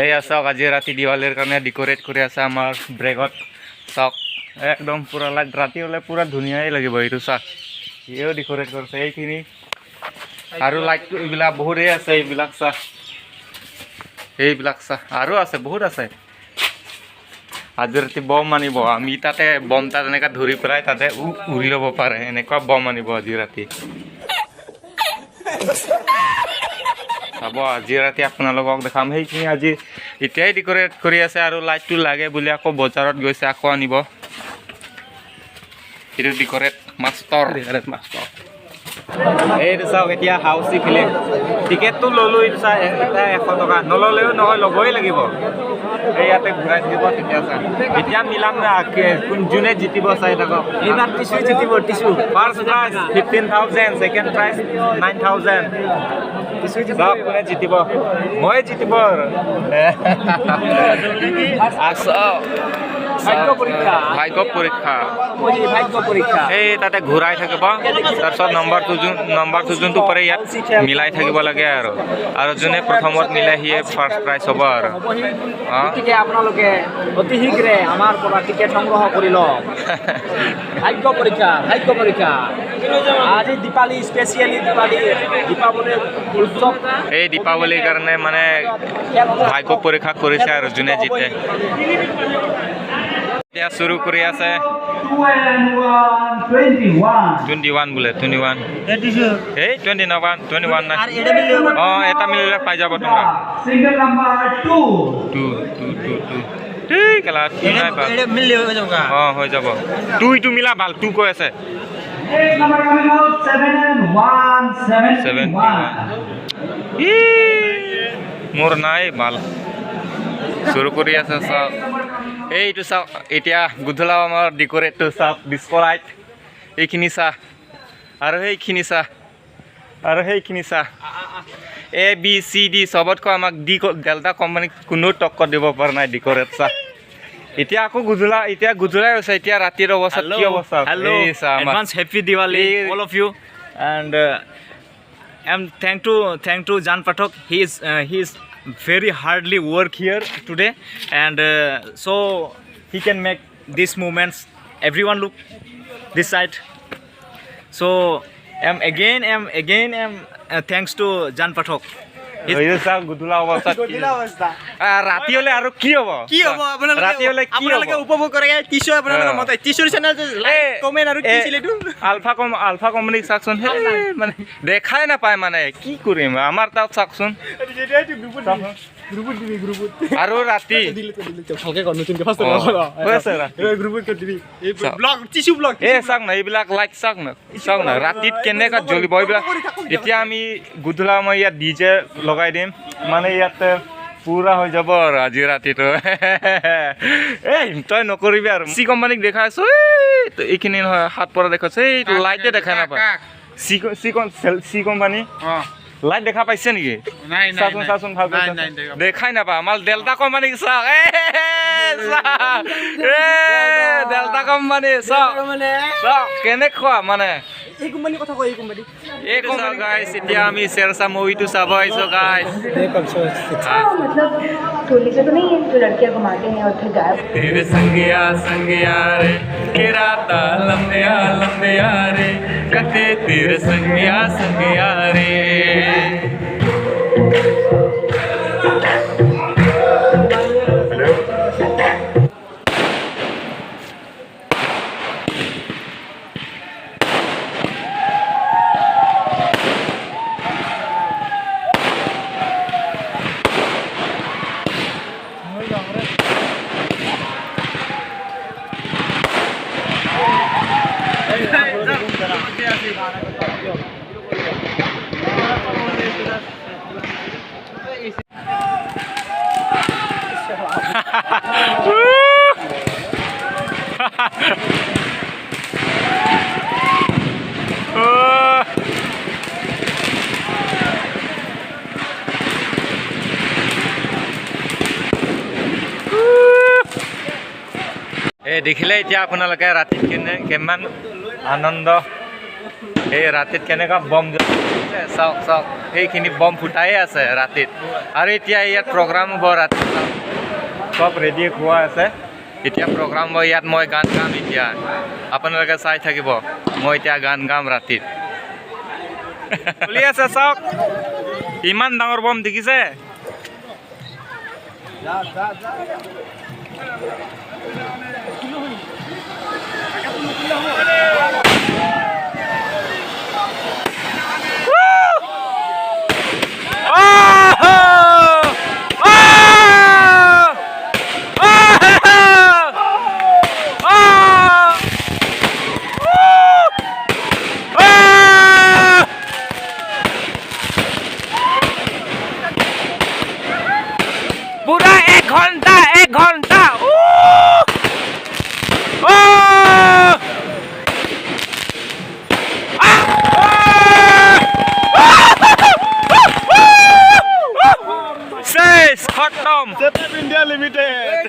এইয়া চাওক, আজি ৰাতি দিৱালীৰ কাৰণে ডেক'ৰেট কৰি আছে আমাৰ ব্ৰেকত। চাওক, একদম পূৰা লাইট। ৰাতি হ'লে পূৰা ধুনীয়াই লাগিব। এইটো চাওক, সিও ডেক'ৰেট কৰিছে এইখিনি। আৰু লাইটটো এইবিলাক বহুতেই আছে। এইবিলাক চাহ, এইবিলাক চাহ, আৰু আছে, বহুত আছে। আজি ৰাতি বম আনিব। আমি তাতে বম তাত এনেকুৱা ধৰি পেলাই তাতে উৰি ল'ব পাৰে, এনেকুৱা বম আনিব আজি ৰাতি। চাব, আজি ৰাতি আপোনালোকক দেখাম সেইখিনি। আজি এতিয়াই ডেক'ৰেট কৰি আছে আৰু লাইটটো লাগে বুলি আকৌ বজাৰত গৈছে, আকৌ আনিব। এইটো ডেক'ৰেট মাষ্টৰ। মাষ্টৰ। এইটো চাওক, এতিয়া হাউচি ফিল্ম টিকেটটো ল'লোঁ। এইটো চাই, এতিয়া 100 টকা নল'লেও নহয়, ল'বই লাগিব। এই ইয়াতে ঘূৰাই থাকিব তেতিয়া। চাই, এতিয়া মিলাম না, কোন যোনে জিতিব চাই থাকক। এইবাৰ tissue জিতিব, tissue. First prize 15,000, second prize 9,000। চাওক কোনে জিতিব। মই জিতিব আৰু। আছ। ভাগ্য পৰীক্ষা। ভাগ্য পৰীক্ষা। ভাগ্য পৰীক্ষা। এই তাতে ঘূৰাই থাকিব, তাৰপিছত নম্বৰটো যোনটো পাৰে ইয়াত মিলাই থাকিব লাগে আৰু যোনে প্ৰথমত মিলাই সিয়ে ফাৰ্ষ্ট প্ৰাইজ হ'ব আৰু। হ'বহি। অঁ। গতিকে আপোনালোকে অতি শীঘ্ৰে আমাৰ পৰা টিকেট সংগ্ৰহ কৰি লওক। ভাগ্য পৰীক্ষা, ভাগ্য পৰীক্ষা। আজি দীপাৱলী, স্পেচিয়েলি দীপাৱলী, দীপাৱলীৰ উৎসৱ। এই দীপাৱলীৰ কাৰণে মানে ভাগ্য পৰীক্ষা কৰিছে আৰু যোনে জিতে। এতিয়া চুৰু কৰি আছে। 21 বোলে, 21। এই 20 নৱান, 21 নাই। অঁ, এটা মিলিলে পাই যাব তোমৰা। Single number two. Two, two, two, two. এই কেলা টু নাই পা। অঁ, হৈ যাব। টু ইটো মিলা ভাল, টু কৈ আছে। Next number coming out, seven and one, seventy 71. ই মোৰ নাই ভাল। চুৰু কৰি আছে, চাওক। এইটো চাওক, এতিয়া গধূলা আমাৰ ডেক'ৰেটটো চাওক। ডিস্ক' লাইট এইখিনি চাহ আৰু সেইখিনি চাহ আৰু সেইখিনি চাহ। এ বি চি ডি চবতকৈ আমাক ডি ডেল্টা কোম্পানীক কোনো টক্কৰ দিব পৰা নাই ডেক'ৰেট। চাহ, এতিয়া আকৌ গধূলা, এতিয়া গধূলাই হৈছে। এতিয়া ৰাতিৰ অৱস্থাত কি অৱস্থা? Hello. এই চাহ আমাৰ। Advance happy Diwali, all of you, and I'm thank to Jan Pathak. He is very hardly work here today, and so he can make these movements. Everyone look this side. So am again am thanks to Jan Pathak. এই চাওক, গধূলা অৱস্থাত ৰাতি হ'লে আৰু কি হ'ব? কি হ'ব আপোনালোকে? ৰাতি হ'লে কি আপোনালোকে হ'ব? উপভোগ কৰে টিচু। আপোনালোকৰ মতে টিচুৰ চেনেলটো লাইক, কমেণ্ট আৰু কি আছিল এইটো? আলফা কোম্পানীক চাওকচোন। সেই মানে দেখাই নাপায়, মানে কি কৰিম। আমাৰ তাত চাওকচোন। আৰু ৰাতি ভালকে কৰ, নতুনকে ফাৰ্ষ্ট। অ, হৈ আছে ৰাতি। গ্ৰুপত কৰি দিবি এই চাওক। Blog, tissue blog. এই চাওক না, এইবিলাক লাইট চাওক না, চাওক না, ৰাতিত কেনেকুৱা জ্বলিব এইবিলাক। এতিয়া আমি গধূলা মই ইয়াত ডিজে লগাই দিম, মানে ইয়াতে পুৰা হৈ যাব আৰু আজি ৰাতিটো। এই তই নকৰিবি আৰু। চি কোম্পানীক দেখাই আছো। এই এইখিনি নহয়, হাত পৰা দেখাইছো। এই লাইটে দেখাই নাপায়। C C C company light দেখা পাইছে নেকি? চাচোন, চাচোন ভালকৈ চাচোন। দেখাই নাপা। আমাৰ ডেল্টা কোম্পানীক চাওক। এ চাওক, এ ডেল্টা কোম্পানী চাওক, চাওক কেনেকুৱা মানে। এই কোম্পানীৰ কথা কয়, এই কোম্পানী। এই কোম্পানী। গাইছ, এতিয়া আমি চেৰচা মুভিটো চাব আহিছো গাইছ। मतलब टोली से तो नहीं है जो लड़कियां घुमाते हैं और फिर गायब। ਤੇਰੇ ਸੰਗਿਆ ਸੰਗਿਆ ਰੇ ਕਿ ਰਾਤਾਂ ਲੰਬਿਆ ਲੰਬਿਆ ਰੇ ਕਦੇ ਤੇਰੇ ਸੰਗਿਆ ਸੰਗਿਆ ਰੇ। এই দেখিলে এতিয়া আপোনালোকে ৰাতিত কেনে কিমান আনন্দ, এই ৰাতিত কেনেকুৱা বম। চাওক চাওক, সেইখিনি বম ফুটাই আছে ৰাতিত। আৰু এতিয়া ইয়াত প্ৰগ্ৰাম হ'ব ৰাতি, চব ৰেডি হোৱা আছে। এতিয়া প্ৰগ্ৰাম হ'ব ইয়াত, মই গান গাম এতিয়া, আপোনালোকে চাই থাকিব। মই এতিয়া গান গাম ৰাতিত। চলি আছে চাওক, ইমান ডাঙৰ বম দেখিছে। पूरा 1 घंटा, 1 घंटा। शेष खत्म। India limited.